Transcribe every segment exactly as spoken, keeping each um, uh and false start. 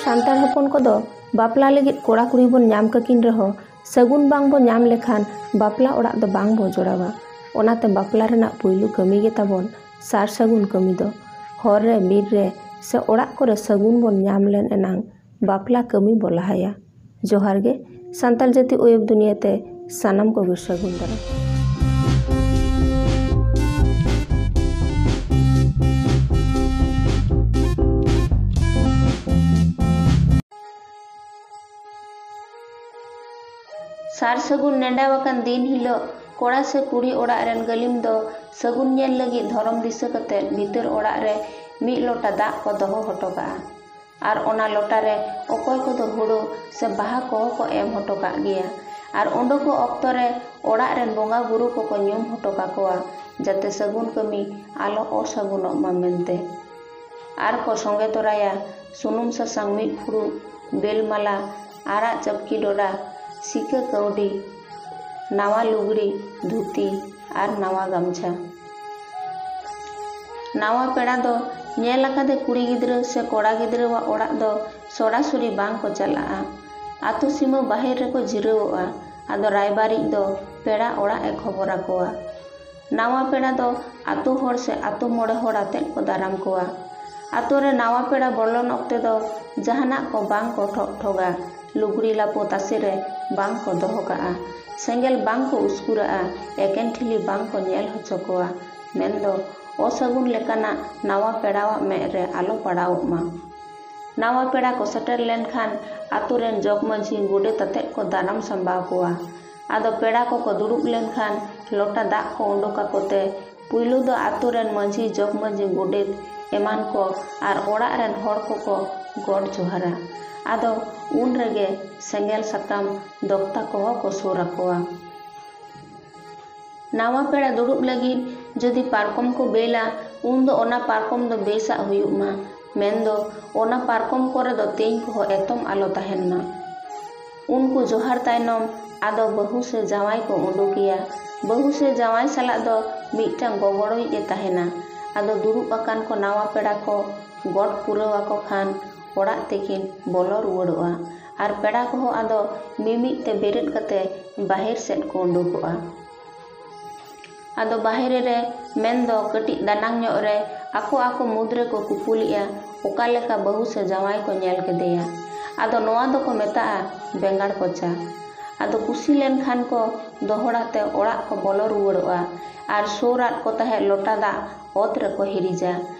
ᱥᱟᱱᱛᱟᱲ ᱦᱚᱯᱚᱱ ᱠᱚᱫᱚ ᱵᱟᱯᱞᱟ ᱞᱟᱹᱜᱤᱫ ᱠᱚᱲᱟ ᱠᱩᱲᱤ ᱵᱚᱱ ᱧᱟᱢ ᱠᱟᱹᱠᱤᱱ ᱨᱮᱦᱚᱸ, ᱥᱟᱹᱜᱩᱱ ᱵᱟᱝ ᱵᱚ ᱧᱟᱢ ᱞᱮᱠᱷᱟᱱ ᱵᱟᱯᱞᱟ ᱚᱲᱟᱜ ᱫᱚ ᱵᱟᱝ ᱵᱚ ᱡᱚᱲᱟᱣᱟ᱾ ᱚᱱᱟᱛᱮ ᱵᱟᱯᱞᱟ ᱨᱮᱱᱟᱜ ᱯᱩᱭᱞᱩ ᱠᱟᱹᱢᱤ ᱜᱮ ᱛᱟᱵᱚᱱ ᱥᱟᱨ ᱥᱟᱹᱜᱩᱱ ᱠᱟᱹᱢᱤ ᱫᱚ᱾ ᱦᱚᱨ ᱨᱮ, ᱵᱤᱨ ᱨᱮ ᱥᱮ ᱚᱲᱟᱜ ᱠᱚᱨᱮ ᱥᱟᱹᱜᱩᱱ ᱵᱚᱱ ᱧᱟᱢ ᱞᱮᱱ ᱮᱱᱟᱝ ᱵᱟᱯᱞᱟ ᱠᱟᱹᱢᱤ ᱵᱚ ᱞᱟᱦᱟᱭᱟ᱾ ᱡᱚᱦᱟᱨ ᱜᱮ, ᱥᱟᱱᱛᱟᱲ ᱡᱟᱹᱛᱤ ᱚᱭᱚᱵ ᱫᱩᱱᱤᱭᱟᱹ ᱛᱮ ᱥᱟᱱᱟᱢ ᱠᱚᱜᱮ ᱥᱟᱹᱜᱩᱱ ᱫᱟᱨᱟᱢ᱾ ᱥᱟᱨ ᱥᱟᱹᱜᱩᱱ ᱱᱮᱰᱟᱣᱟᱠᱟᱱ ᱫᱤᱱ ᱦᱤᱞᱳᱜ ᱠᱚᱲᱟ ᱥᱮ ᱠᱩᱲᱤ ᱚᱲᱟᱜ ᱨᱮᱱ ᱜᱟᱹᱞᱤᱢ ᱫᱚ ᱥᱟᱹᱜᱩᱱ ᱧᱮᱞ ᱞᱟᱹᱜᱤᱫ ᱫᱷᱚᱨᱚᱢ ᱫᱤᱥᱟᱹ ᱠᱟᱛᱮ ᱵᱷᱤᱛᱟᱹᱨ ᱚᱲᱟᱜ ᱨᱮ ᱢᱤᱫ ᱞᱚᱴᱟ ᱫᱟᱜ ᱠᱚ ᱫᱚᱦᱚ ᱦᱚᱴᱚ ᱠᱟᱜᱼᱟ᱾ ᱟᱨ ᱚᱱᱟ ᱞᱚᱴᱟ ᱨᱮ ᱚᱠᱚᱭ ᱠᱚᱫᱚ ᱦᱩᱲᱩ ᱥᱮ ᱵᱟᱦᱟ ᱠᱚᱦᱚᱸ ᱠᱚ ᱮᱢ ᱦᱚᱴᱚ ᱠᱟᱜ ᱜᱮᱭᱟ᱾ ᱟᱨ ᱩᱰᱩᱠᱚᱜ ᱚᱠᱛᱚ ᱨᱮ ᱚᱲᱟᱜ ᱨᱮᱱ ᱵᱚᱸᱜᱟ ᱵᱩᱨᱩ ᱠᱚᱠᱚ ᱧᱩᱢ ᱦᱚᱴᱚ ᱠᱟᱠᱚᱣᱟ, ᱡᱟᱛᱮ ᱥᱟᱹᱜᱩᱱ ᱠᱟᱹᱢᱤ ᱟᱞᱚ ᱚᱥᱟᱹᱜᱩᱱᱚᱜ ᱢᱟ ᱢᱮᱱᱛᱮ᱾ ᱟᱨ ᱠᱚ ᱥᱚᱸᱜᱮ ᱛᱚᱨᱟᱭᱟ ᱥᱩᱱᱩᱢ ᱥᱟᱥᱟᱝ ᱢᱤᱫ ᱯᱷᱩᱲᱩᱜ, ᱵᱮᱞ ᱢᱟᱞᱟ, ᱟᱨᱟᱜ ᱪᱟᱯᱠᱤ ᱰᱚᱰᱟ, ᱥᱤᱠᱟᱹ ᱠᱟᱹᱣᱰᱤ, ᱱᱟᱣᱟ ᱞᱩᱜᱽᱲᱤ, ᱫᱷᱩᱛᱤ ᱟᱨ ᱱᱟᱣᱟ ᱜᱟᱢᱪᱷᱟ᱾ ᱱᱟᱣᱟ ᱯᱮᱲᱟ ᱫᱚ ᱧᱮᱞ ᱟᱠᱟᱫᱮ ᱠᱩᱲᱤ ᱜᱤᱫᱽᱨᱟᱹ ᱥᱮ ᱠᱚᱲᱟ ᱜᱤᱫᱽᱨᱟᱹᱣᱟᱜ ᱚᱲᱟᱜ ᱫᱚ ᱥᱚᱨᱟᱥᱚᱨᱤ ᱵᱟᱝ ᱠᱚ ᱪᱟᱞᱟᱜᱼᱟ᱾ ᱟᱛᱳ ᱥᱤᱢᱟᱹ ᱵᱟᱦᱮᱨ ᱨᱮᱠᱚ ᱡᱤᱨᱟᱹᱣᱚᱜᱼᱟ᱾ ᱟᱫᱚ ᱨᱟᱭᱵᱟᱨᱤᱡ ᱫᱚ ᱯᱮᱲᱟ ᱚᱲᱟᱜ ᱮ ᱠᱷᱚᱵᱚᱨ ᱟᱠᱚᱣᱟ᱾ ᱱᱟᱣᱟ ᱯᱮᱲᱟ ᱫᱚ ᱟᱛᱳ ᱦᱚᱲ ᱥᱮ ᱟᱛᱳ ᱢᱚᱬᱮ ᱦᱚᱲ ᱟᱛᱮᱫ ᱠᱚ ᱫᱟᱨᱟᱢ ᱠᱚᱣᱟ᱾ ᱟᱛᱳ ᱨᱮ ᱱᱟᱣᱟ ᱯᱮᱲᱟ ᱵᱚᱞᱚᱱ ᱚᱠᱛᱮ ᱫᱚ ᱡᱟᱦᱟᱱᱟᱜ ᱠᱚ ᱵᱟᱝ ᱠᱚ ᱴᱷᱚᱜ ᱴᱷᱚᱜᱟ, ᱞᱩᱜᱽᱲᱤ ᱞᱟᱯᱚ ᱛᱟᱥᱮ ᱨᱮ ᱵᱟᱝ ᱠᱚ ᱫᱚᱦᱚ ᱠᱟᱜᱼᱟ, ᱥᱮᱸᱜᱮᱞ ᱵᱟᱝ ᱠᱚ ᱩᱥᱠᱩᱨᱟᱜᱼᱟ, ᱮᱠᱮᱱ ᱴᱷᱤᱞᱤ ᱵᱟᱝ ᱠᱚ ᱧᱮᱞ ᱦᱚᱪᱚ ᱠᱚᱣᱟ᱾ ᱢᱮᱱᱫᱚ ᱚᱥᱟᱹᱜᱩᱱ ᱞᱮᱠᱟᱱᱟᱜ ᱱᱟᱣᱟ ᱯᱮᱲᱟᱣᱟᱜ ᱢᱮᱫ ᱨᱮ ᱟᱞᱚ ᱯᱟᱲᱟᱣᱚᱜ ᱢᱟ᱾ ᱱᱟᱣᱟ ᱯᱮᱲᱟ ᱠᱚ ᱥᱮᱴᱮᱨ ᱞᱮᱱᱠᱷᱟᱱ ᱟᱛᱳ ᱨᱮᱱ ᱡᱚᱜᱽ ᱢᱟᱹᱡᱷᱤ ᱜᱚᱰᱮᱛ ᱟᱛᱮᱫ ᱠᱚ ᱫᱟᱨᱟᱢ ᱥᱟᱢᱵᱟᱣ ᱠᱚᱣᱟ᱾ ᱟᱫᱚ ᱯᱮᱲᱟ ᱠᱚᱠᱚ ᱫᱩᱲᱩᱵ ᱞᱮᱱᱠᱷᱟᱱ ᱞᱚᱴᱟ ᱫᱟᱜ ᱠᱚ ᱩᱰᱩᱠ ᱟᱠᱚ ᱛᱮ ᱯᱩᱭᱞᱩ ᱫᱚ ᱟᱛᱳ ᱨᱮᱱ ᱢᱟᱹᱡᱷᱤ, ᱡᱚᱜᱽ ᱢᱟᱹᱡᱷᱤ, ᱜᱚᱰᱮᱛ ᱮᱢᱟᱱ ᱠᱚ ᱟᱨ ᱚᱲᱟᱜ ᱨᱮᱱ ᱦᱚᱲ ᱠᱚᱠᱚ ᱜᱚᱰ ᱡᱚᱦᱟᱨᱟ᱾ ᱟᱫᱚ ᱩᱱ ᱨᱮᱜᱮ ᱥᱮᱸᱜᱮᱞ ᱥᱟᱠᱟᱢ ᱫᱚᱠᱛᱟ ᱠᱚᱦᱚᱸ ᱠᱚ ᱥᱩᱨ ᱟᱠᱚᱣᱟ᱾ ᱱᱟᱣᱟ ᱯᱮᱲᱟ ᱫᱩᱲᱩᱵ ᱞᱟᱹᱜᱤᱫ ᱡᱩᱫᱤ ᱯᱟᱨᱠᱚᱢ ᱠᱚ ᱵᱮᱞᱟ, ᱩᱱ ᱫᱚ ᱚᱱᱟ ᱯᱟᱨᱠᱚᱢ ᱫᱚ ᱵᱮᱥᱟᱜ ᱦᱩᱭᱩᱜ ᱢᱟ, ᱢᱮᱱᱫᱚ ᱚᱱᱟ ᱯᱟᱨᱠᱚᱢ ᱠᱚᱨᱮ ᱫᱚ ᱛᱮᱧ ᱠᱚᱦᱚᱸ ᱮᱛᱚᱢ ᱟᱞᱚ ᱛᱟᱦᱮᱱ ᱢᱟ᱾ ᱩᱱᱠᱩ ᱡᱚᱦᱟᱨ ᱛᱟᱭᱱᱚᱢ ᱟᱫᱚ ᱵᱟᱹᱦᱩ ᱥᱮ ᱡᱟᱶᱟᱭ ᱠᱚ ᱩᱰᱩᱠᱮᱭᱟ᱾ ᱵᱟᱹᱦᱩ ᱥᱮ ᱡᱟᱶᱟᱭ ᱥᱟᱞᱟᱜ ᱫᱚ ᱢᱤᱫᱴᱟᱝ ᱜᱚᱜᱚᱲᱚᱭᱤᱡ ᱮ ᱛᱟᱦᱮᱱᱟ᱾ ᱟᱫᱚ ᱫᱩᱲᱩᱵ ᱟᱠᱟᱱ ᱠᱚ ᱱᱟᱣᱟ ᱯᱮᱲᱟ ᱠᱚ ᱜᱚᱰ ᱯᱩᱨᱟᱹᱣ ᱟᱠᱚ ᱠᱷᱟᱱ ᱚᱲᱟᱜ ᱛᱮᱠᱤᱱ ᱵᱚᱞᱚ ᱨᱩᱣᱟᱹᱲᱚᱜᱼᱟ᱾ ᱟᱨ ᱯᱮᱲᱟ ᱠᱚᱦᱚᱸ ᱟᱫᱚ ᱢᱤᱢᱤᱫ ᱛᱮ ᱵᱮᱨᱮᱫ ᱠᱟᱛᱮ ᱵᱟᱦᱮᱨ ᱥᱮᱫ ᱠᱚ ᱩᱰᱩᱠᱚᱜᱼᱟ᱾ ᱟᱫᱚ ᱵᱟᱦᱨᱮ ᱨᱮ ᱢᱮᱱᱫᱚ ᱠᱟᱹᱴᱤᱡ ᱫᱟᱱᱟᱝ ᱧᱚᱜ ᱨᱮ ᱟᱠᱚ ᱟᱠᱚ ᱢᱩᱫᱽ ᱨᱮᱠᱚ ᱠᱩᱯᱩᱞᱤᱜᱼᱟ, ᱚᱠᱟ ᱞᱮᱠᱟ ᱵᱟᱹᱦᱩ ᱥᱮ ᱡᱟᱶᱟᱭ ᱠᱚ ᱧᱮᱞ ᱠᱮᱫᱮᱭᱟ᱾ ᱟᱫᱚ ᱱᱚᱣᱟ ᱫᱚᱠᱚ ᱢᱮᱛᱟᱜᱼᱟ ᱵᱮᱸᱜᱟᱲ ᱠᱚᱪᱟ᱾ ᱟᱫᱚ ᱠᱩᱥᱤ ᱞᱮᱱᱠᱷᱟᱱ ᱠᱚ ᱫᱚᱦᱲᱟ ᱛᱮ ᱚᱲᱟᱜ ᱠᱚ ᱵᱚᱞᱚ ᱨᱩᱣᱟᱹᱲᱚᱜᱼᱟ ᱟᱨ ᱥᱳᱨ ᱟᱫ ᱠᱚ ᱛᱟᱦᱮᱸᱫ ᱞᱚᱴᱟ ᱫᱟᱜ ᱚᱛ ᱨᱮᱠᱚ ᱦᱤᱨᱤᱡᱟ᱾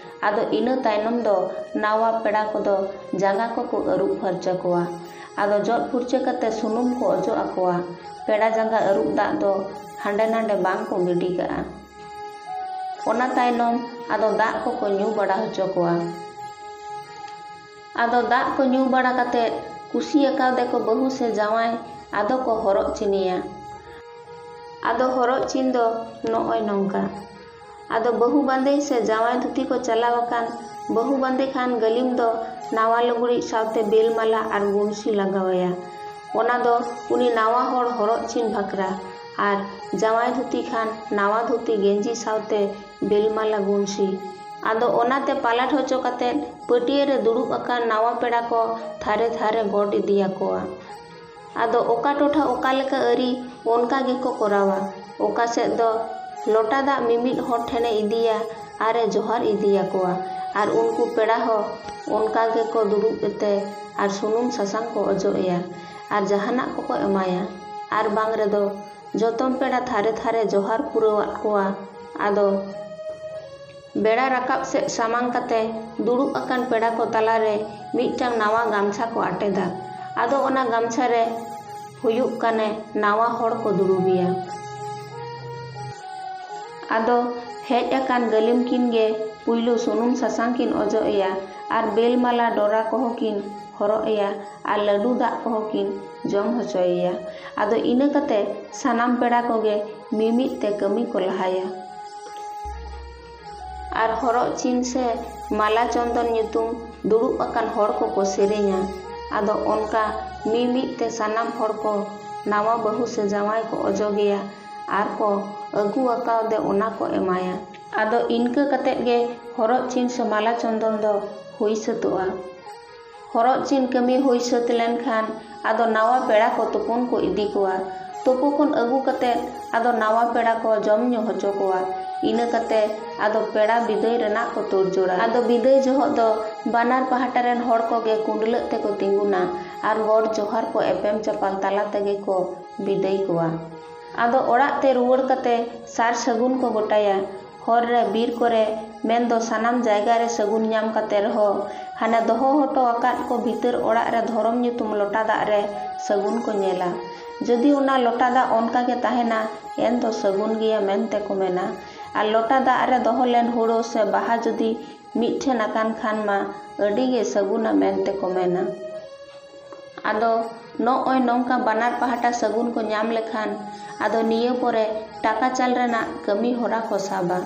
ᱟᱫᱚ ᱤᱱᱟᱹ ᱛᱟᱭᱱᱚᱢ ᱫᱚ ᱱᱟᱣᱟ ᱯᱮᱲᱟ ᱠᱚᱫᱚ ᱡᱟᱸᱜᱟ ᱠᱚᱠᱚ ᱟᱹᱨᱩᱵ ᱯᱷᱟᱨᱪᱟ ᱠᱚᱣᱟ᱾ ᱟᱫᱚ ᱡᱚᱫ ᱯᱷᱩᱨᱪᱟᱹ ᱠᱟᱛᱮ ᱥᱩᱱᱩᱢ ᱠᱚ ᱚᱡᱚᱜ ᱟᱠᱚᱣᱟ᱾ ᱯᱮᱲᱟ ᱡᱟᱸᱜᱟ ᱟᱹᱨᱩᱵ ᱫᱟᱜ ᱫᱚ ᱦᱟᱸᱰᱮ ᱱᱟᱰᱮ ᱵᱟᱝ ᱠᱚ ᱜᱤᱰᱤ ᱠᱟᱜᱼᱟ᱾ ᱚᱱᱟ ᱛᱟᱭᱱᱚᱢ ᱟᱫᱚ ᱫᱟᱜ ᱠᱚᱠᱚ ᱧᱩ ᱵᱟᱲᱟ ᱦᱚᱪᱚ ᱠᱚᱣᱟ᱾ ᱟᱫᱚ ᱫᱟᱜ ᱠᱚ ᱧᱩ ᱵᱟᱲᱟ ᱠᱟᱛᱮ ᱠᱩᱥᱤ ᱟᱠᱟᱣᱫᱮ ᱠᱚ ᱵᱟᱹᱦᱩ ᱥᱮ ᱡᱟᱶᱟᱭ ᱟᱫᱚ ᱠᱚ ᱦᱚᱨᱚᱜ ᱪᱤᱱᱤᱭᱟ᱾ ᱟᱫᱚ ᱦᱚᱨᱚᱜ ᱪᱤᱱ ᱫᱚ ᱱᱚᱜᱼᱚᱭ ᱱᱚᱝᱠᱟ᱾ ᱟᱫᱚ ᱵᱟᱹᱦᱩ ᱵᱟᱸᱫᱮ ᱥᱮ ᱡᱟᱶᱟᱭ ᱫᱷᱩᱛᱤ ᱠᱚ ᱪᱟᱞᱟᱣ ᱟᱠᱟᱱ ᱵᱟᱹᱦᱩ ᱵᱟᱸᱫᱮ ᱠᱷᱟᱱ ᱜᱟᱹᱞᱤᱢ ᱫᱚ ᱱᱟᱣᱟ ᱞᱩᱜᱽᱲᱤᱡ ᱥᱟᱶᱛᱮ ᱵᱮᱞ ᱢᱟᱞᱟ ᱟᱨ ᱜᱩᱱᱥᱤ ᱞᱟᱜᱟᱣᱟᱭᱟ᱾ ᱚᱱᱟ ᱫᱚ ᱩᱱᱤ ᱱᱟᱣᱟ ᱦᱚᱲ ᱦᱚᱨᱚᱜ ᱪᱤᱱ ᱵᱷᱟᱠᱨᱟ᱾ ᱟᱨ ᱡᱟᱶᱟᱭ ᱫᱷᱩᱛᱤ ᱠᱷᱟᱱ ᱱᱟᱣᱟ ᱫᱷᱩᱛᱤ ᱜᱮᱸᱡᱤ ᱥᱟᱶᱛᱮ ᱵᱮᱞ ᱢᱟᱞᱟ ᱜᱩᱱᱥᱤ᱾ ᱟᱫᱚ ᱚᱱᱟᱛᱮ ᱯᱟᱞᱟᱴ ᱦᱚᱪᱚ ᱠᱟᱛᱮ ᱯᱟᱹᱴᱭᱟᱹ ᱨᱮ ᱫᱩᱲᱩᱵ ᱟᱠᱟᱱ ᱱᱟᱣᱟ ᱯᱮᱲᱟ ᱠᱚ ᱛᱷᱟᱨᱮ ᱛᱷᱟᱨᱮ ᱜᱚᱰ ᱤᱫᱤᱭᱟᱠᱚᱣᱟ᱾ ᱟᱫᱚ ᱚᱠᱟ ᱴᱚᱴᱷᱟ ᱚᱠᱟ ᱞᱮᱠᱟ ᱟᱹᱨᱤ, ᱚᱱᱠᱟ ᱜᱮᱠᱚ ᱠᱚᱨᱟᱣᱟ᱾ ᱚᱠᱟ ᱥᱮᱫ ᱫᱚ ᱞᱚᱴᱟ ᱫᱟᱜ ᱢᱤᱢᱤᱫ ᱦᱚᱲ ᱴᱷᱮᱱᱮ ᱤᱫᱤᱭᱟ ᱟᱨᱮ ᱡᱚᱦᱟᱨ ᱤᱫᱤᱭᱟᱠᱚᱣᱟ᱾ ᱟᱨ ᱩᱱᱠᱩ ᱯᱮᱲᱟ ᱦᱚᱸ ᱚᱱᱠᱟ ᱜᱮᱠᱚ ᱫᱩᱲᱩᱵ ᱮᱛᱮ ᱟᱨ ᱥᱩᱱᱩᱢ ᱥᱟᱥᱟᱝ ᱠᱚ ᱚᱡᱚᱜ ᱮᱭᱟ ᱟᱨ ᱡᱟᱦᱟᱱᱟᱜ ᱠᱚᱠᱚ ᱮᱢᱟᱭᱟ᱾ ᱟᱨ ᱵᱟᱝ ᱨᱮᱫᱚ ᱡᱚᱛᱚᱢ ᱯᱮᱲᱟ ᱛᱷᱟᱨᱮ ᱛᱷᱟᱨᱮ ᱡᱚᱦᱟᱨ ᱯᱩᱨᱟᱹᱣᱟᱫ ᱠᱚᱣᱟ᱾ ᱟᱫᱚ ᱵᱮᱲᱟ ᱨᱟᱠᱟᱵ ᱥᱮᱫ ᱥᱟᱢᱟᱝ ᱠᱟᱛᱮ ᱫᱩᱲᱩᱵ ᱟᱠᱟᱱ ᱯᱮᱲᱟ ᱠᱚ ᱛᱟᱞᱟᱨᱮ ᱢᱤᱫᱴᱟᱝ ᱱᱟᱣᱟ ᱜᱟᱢᱪᱷᱟ ᱠᱚ ᱟᱴᱮᱫᱟ᱾ ᱟᱫᱚ ᱚᱱᱟ ᱜᱟᱢᱪᱷᱟ ᱨᱮ ᱦᱩᱭᱩᱜ ᱠᱟᱱᱮ ᱱᱟᱣᱟ ᱦᱚᱲ ᱠᱚ ᱫᱩᱲᱩᱵᱮᱭᱟ᱾ ᱟᱫᱚ ᱦᱮᱡ ᱟᱠᱟᱱ ᱜᱟᱹᱞᱤᱢ ᱠᱤᱱ ᱜᱮ ᱯᱩᱭᱞᱩ ᱥᱩᱱᱩᱢ ᱥᱟᱥᱟᱝ ᱠᱤᱱ ᱚᱡᱚᱜ ᱮᱭᱟ ᱟᱨ ᱵᱮᱞ ᱢᱟᱞᱟ ᱰᱚᱨᱟ ᱠᱚᱦᱚᱸ ᱠᱤᱱ ᱦᱚᱨᱚᱜ ᱮᱭᱟ ᱟᱨ ᱞᱟᱹᱰᱩ ᱫᱟᱜ ᱠᱚᱦᱚᱸ ᱠᱤᱱ ᱡᱚᱢ ᱦᱚᱪᱚᱭᱮᱭᱟ᱾ ᱟᱫᱚ ᱤᱱᱟᱹ ᱠᱟᱛᱮ ᱥᱟᱱᱟᱢ ᱯᱮᱲᱟ ᱠᱚᱜᱮ ᱢᱤᱢᱤᱫ ᱛᱮ ᱠᱟᱹᱢᱤ ᱠᱚ ᱞᱟᱦᱟᱭᱟ᱾ ᱟᱨ ᱦᱚᱨᱚᱜ ᱪᱤᱱ ᱥᱮ ᱢᱟᱞᱟ ᱪᱚᱱᱫᱚᱱ ᱧᱩᱛᱩᱢ ᱫᱩᱲᱩᱵ ᱟᱠᱟᱱ ᱦᱚᱲ ᱠᱚᱠᱚ ᱥᱮᱨᱮᱧᱟ᱾ ᱟᱫᱚ ᱚᱱᱠᱟ ᱢᱤᱢᱤᱫ ᱛᱮ ᱥᱟᱱᱟᱢ ᱦᱚᱲ ᱠᱚ ᱱᱟᱣᱟ ᱵᱟᱹᱦᱩ ᱥᱮ ᱡᱟᱶᱟᱭ ᱠᱚ ᱚᱡᱚᱜᱮᱭᱟ ᱟᱨ ᱠᱚ ᱟᱹᱜᱩ ᱟᱠᱟᱣᱫᱮ ᱚᱱᱟ ᱠᱚ ᱮᱢᱟᱭᱟ᱾ ᱟᱫᱚ ᱤᱱᱠᱟᱹ ᱠᱟᱛᱮᱫ ᱜᱮ ᱦᱚᱨᱚᱜ ᱪᱤᱱ ᱥᱮ ᱢᱟᱞᱟ ᱪᱚᱱᱫᱚᱱ ᱫᱚ ᱦᱩᱭ ᱥᱟᱹᱛᱚᱜᱼᱟ᱾ ᱦᱚᱨᱚᱜ ᱪᱤᱱ ᱠᱟᱹᱢᱤ ᱦᱩᱭ ᱥᱟᱹᱛ ᱞᱮᱱᱠᱷᱟᱱ ᱟᱫᱚ ᱱᱟᱣᱟ ᱯᱮᱲᱟ ᱠᱚ ᱛᱩᱯᱩᱱ ᱠᱚ ᱤᱫᱤ ᱠᱚᱣᱟ᱾ ᱛᱩᱯᱩ ᱠᱷᱚᱱ ᱟᱹᱜᱩ ᱠᱟᱛᱮ ᱟᱫᱚ ᱱᱟᱣᱟ ᱯᱮᱲᱟ ᱠᱚ ᱡᱚᱢ ᱧᱩ ᱦᱚᱪᱚ ᱠᱚᱣᱟ᱾ ᱤᱱᱟᱹ ᱠᱟᱛᱮ ᱟᱫᱚ ᱯᱮᱲᱟ ᱵᱤᱫᱟᱹᱭ ᱨᱮᱱᱟᱜ ᱠᱚ ᱛᱩᱨ ᱡᱳᱲᱟ᱾ ᱟᱫᱚ ᱵᱤᱫᱟᱹᱭ ᱡᱚᱦᱚᱜ ᱫᱚ ᱵᱟᱱᱟᱨ ᱯᱟᱦᱴᱟ ᱨᱮᱱ ᱦᱚᱲ ᱠᱚᱜᱮ ᱠᱩᱸᱰᱞᱟᱹᱜ ᱛᱮᱠᱚ ᱛᱤᱸᱜᱩᱱᱟ ᱟᱨ ᱜᱚᱰ ᱡᱚᱦᱟᱨ ᱠᱚ ᱮᱯᱮᱢ ᱪᱟᱯᱟᱞ ᱛᱟᱞᱟ ᱛᱮᱜᱮ ᱠᱚ ᱵᱤᱫᱟᱹᱭ ᱠᱚᱣᱟ᱾ ᱟᱫᱚ ᱚᱲᱟᱜ ᱛᱮ ᱨᱩᱣᱟᱹᱲ ᱠᱟᱛᱮ ᱥᱟᱨ ᱥᱟᱹᱜᱩᱱ ᱠᱚ ᱜᱚᱴᱟᱭᱟ᱾ ᱦᱚᱨ ᱨᱮ, ᱵᱤᱨ ᱠᱚᱨᱮ, ᱢᱮᱱᱫᱚ ᱥᱟᱱᱟᱢ ᱡᱟᱭᱜᱟ ᱨᱮ ᱥᱟᱹᱜᱩᱱ ᱧᱟᱢ ᱠᱟᱛᱮ ᱨᱮᱦᱚᱸ ᱦᱟᱱᱮ ᱫᱚᱦᱚ ᱦᱚᱴᱚ ᱟᱠᱟᱫ ᱠᱚ ᱵᱷᱤᱛᱟᱹᱨ ᱚᱲᱟᱜ ᱨᱮ ᱫᱷᱚᱨᱚᱢ ᱧᱩᱛᱩᱢ ᱞᱚᱴᱟ ᱫᱟᱜ ᱨᱮ ᱥᱟᱹᱜᱩᱱ ᱠᱚ ᱧᱮᱞᱟ᱾ ᱡᱩᱫᱤ ᱚᱱᱟ ᱞᱚᱴᱟ ᱫᱟᱜ ᱚᱱᱠᱟ ᱜᱮ ᱛᱟᱦᱮᱱᱟ, ᱮᱱ ᱫᱚ ᱥᱟᱹᱜᱩᱱ ᱜᱮᱭᱟ ᱢᱮᱱᱛᱮ ᱠᱚ ᱢᱮᱱᱟ᱾ ᱟᱨ ᱞᱚᱴᱟ ᱫᱟᱜ ᱨᱮ ᱫᱚᱦᱚ ᱞᱮᱱ ᱦᱳᱲᱳ ᱥᱮ ᱵᱟᱦᱟ ᱡᱩᱫᱤ ᱢᱤᱫ ᱴᱷᱮᱱ ᱟᱠᱟᱱ ᱠᱷᱟᱱ ᱢᱟ ᱟᱹᱰᱤ ᱜᱮ ᱥᱟᱹᱜᱩᱱᱟ ᱢᱮᱱᱛᱮ ᱠᱚ ᱢᱮᱱᱟ᱾ ᱟᱫᱚ ᱱᱚᱜᱼᱚᱭ ᱱᱚᱝᱠᱟ ᱵᱟᱱᱟᱨ ᱯᱟᱦᱴᱟ ᱥᱟᱹᱜᱩᱱ ᱠᱚ ᱧᱟᱢ ᱞᱮᱠᱷᱟᱱ ᱟᱫᱚ ᱱᱤᱭᱟᱹ ᱯᱚᱨᱮ ᱴᱟᱠᱟ ᱪᱟᱞ ᱨᱮᱱᱟᱜ ᱠᱟᱹᱢᱤ ᱦᱚᱨᱟ ᱠᱚ ᱥᱟᱵᱟ᱾